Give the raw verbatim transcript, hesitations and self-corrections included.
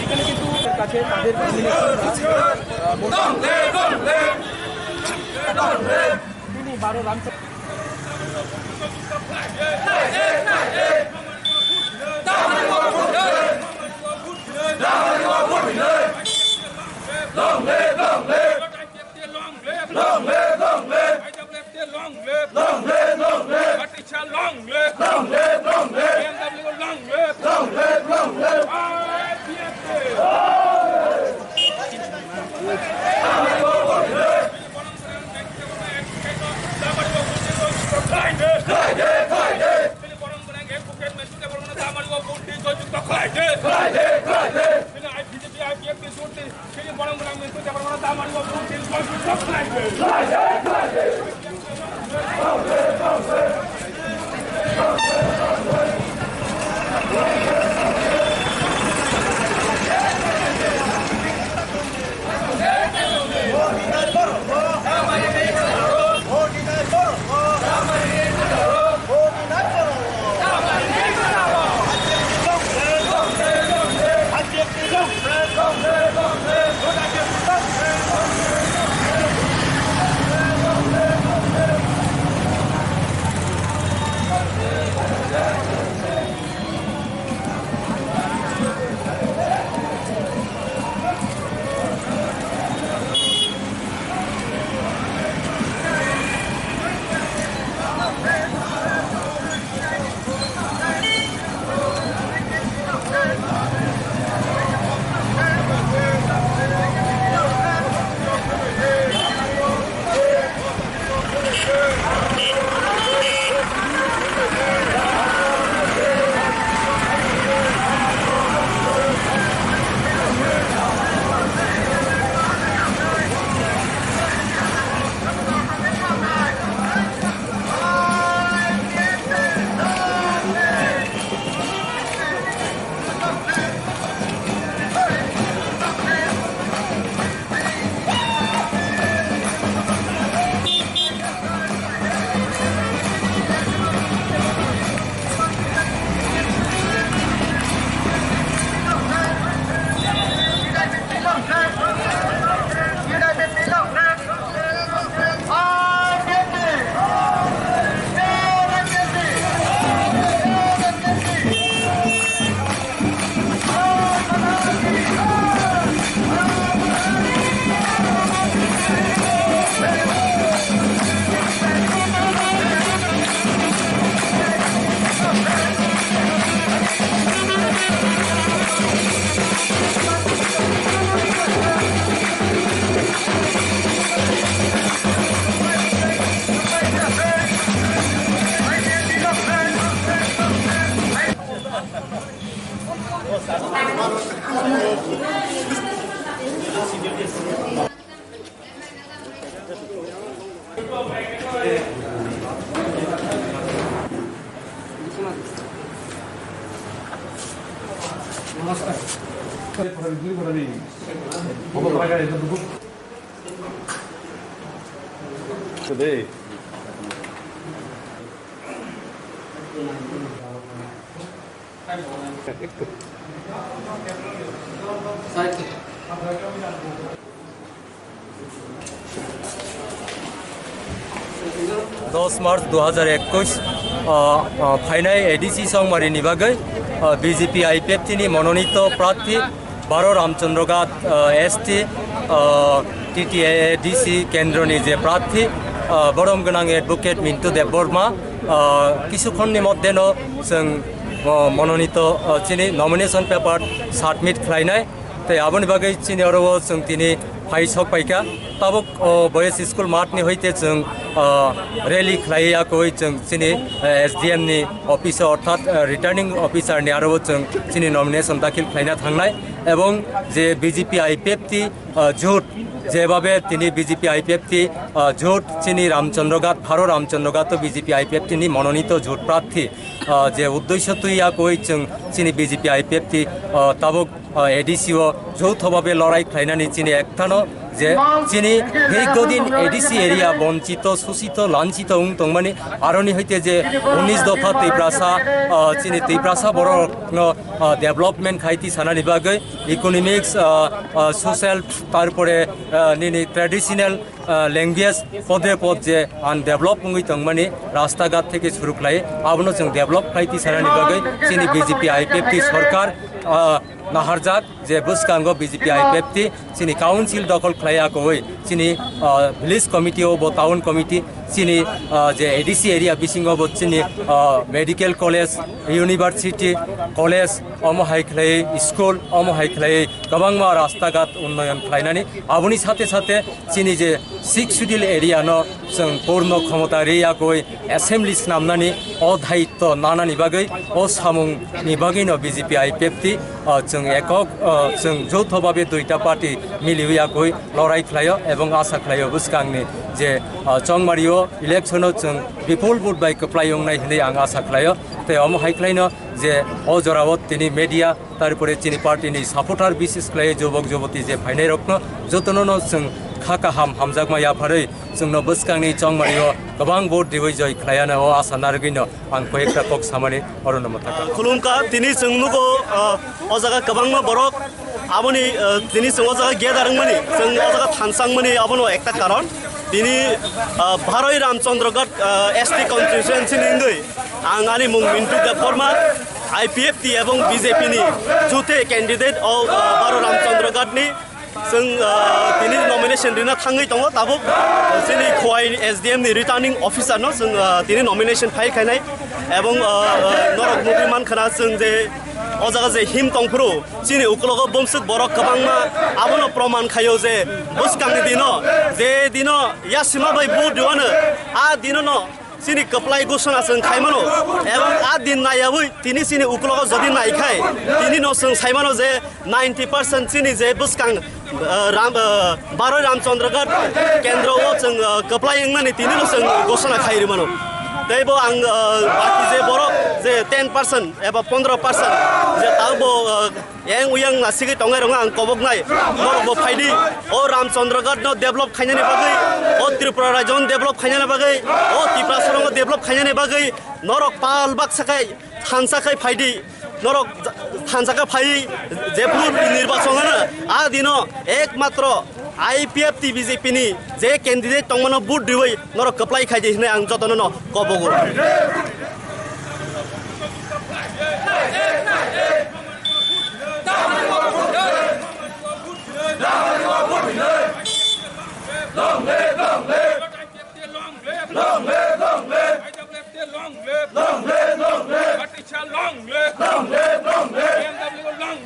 এখানে কিন্তু তাদের তিনি বারো run Long live, long live. I W F T long live. Long live, long live. I W F T long live. Long live, long live. Patricia long live. Long live, long live. B M W long live. Long live, long live. I P F T. Friday, Friday. Friday, Friday. Dos March dua hajar ekwis, ah, ah, phainai A D C songmari ni bagwi, ah, B J P I P F T ni mononito prarthi Baro Ramchandra Ghat, ah, S T, ah, T T A D C kendro ni je prarthi, ah, borom gwnang advocate Mintu Debbarma, ah, kisu khon ni moddhe no chwng, ah, mononito, ah, chini nomination paper submit khlainai. Tei aboni bagwi chini oro o chwng tini phai sok paikha. Tabuk o Boys School math ni hoite chwng, ah, rally khlai ya koi chwng chini, eh, S D M ni office o, orthat, eh, returning officer ni aro chwng chini nomination dakhil khlaina thangnai, ebong je B J P I P F T, ah, jut, jebabe tini B J P I P F T, ah, jut chini Ramchandra Ghat, Bharo Ramchandra Ghat to B J P I P F T ni mononito jut prarthi, ah, je uddesho twi ya koi chwng chini B J P I P F T, ah, tabuk ah, A D C o joutho babe lorai khlainani chini ekthano je chini dirghodin A D C area bonchito, suchito, lanchito wng tongmani aroni hoite je unis dopha Tiprasa, ah, chini Tiprasa borokno, ah, development khaiti sanani bagwi economics, ah, ah, social, tarpore, ah, nini traditional ah, language pode pod je undevelop wngwi tongmani, rasta ghat theke suru khlai, abono chwng develop khlai tisanani bagwi chini B J P I P F T sorkar, ah, naharjak je bwskango B J P I P F T chini council dokhol khlai akoi chini, ah, village committee o bo town committee chini, ah, je A D C area bisingo bo chini, ah, medical college, university, college, omo hai khlai school, omo hai khlai kwbangma rasta ghat unnoyon khlainani. Aboni sate sate chini je Sixth Schedule area no chwng purno khomota ri yagwi assembly snamnani o daitto nanani bagwi o samung ni bagwi no B J P I P F T, ah, chwng ekok, ah, chwng joutho babe duita party miliwi yagwi lorai khlaio ebong asa khlaio bwskangni je, ah, chongmario election o chwng bipul vote bai kwplai wngnai hinwi ang asa khlaio. Tei omo hai khlaino je o jorao tini media tarpore chini party ni supporter bises khlai jobok joboti je phainai rokno jotono no chwng kha kaham hamjakma yapharwi chwngno bwskangni chongmario kwbang vote riwi joi khlaiana o asa narwgwino ang koi ekta kok samani orono mwthakha. Khulumkha, tini chwng nugo, ah, o jaga kwbangma borok aboni, ah, tini chwng o jaga gather wngmani, chwng o jaga thansangmani abono ekta karon. Tini, ah, Bharoi Ramchandra Ghat, ah, S T constituency ni wngwi ang ani mung Mintu Debbarma, I P F T ebong B J P ni jute candidate o, ah, Bharoi Ramchandra Ghat ni chwng, ah, tini nomination rina thangwi tongo tabuk chini Khowai S D M ni returning officer no chwng, ah, tini nomination file khainai ebong, ah, ah, norok nugwi mankha na chwng je o jaga je him tongphuru chini ukulogo bumswk borok kwbangma abono proman khaio je bwskangni dino je dino yasima bai vote rwano a dino no chini kwplai gosona chwng khaimano, ebong a din naiyawi tini chini ukulogo jodi naikhai, tini no chwng saimano je ninety percent chini je bwskang, ah, Ram, ah, Bharoi Ramchandra Ghat kendro o chwng, ah, kwplai wngnani tini no chwng gosona khai rwmano. Teibo ang, ah, baki je borok je ten percent eba pondro percent je tabo, ah, Yang uyang nasigwi tongnai rokno ang koboknai, norokbo phaidi. O Ramchandra Ghat no develop khainani bagwi, o Tripura rajyo no develop khainani bagwi, o Tiprasa rokno develop khainani bagwi norok pal baksa khai thansa khai phaidi. Norok thansa khai phai jephuru nirbachon hwno, a dino ekmatro I P F T B J P ni je candidate tongmano vote riwi norok kwplai khaidi hinwi ang jotono no kobogo. Long live, long live. Long live, long live. I W F T long live. Long live, long live. Patisha long live. Long live, long live. B M W long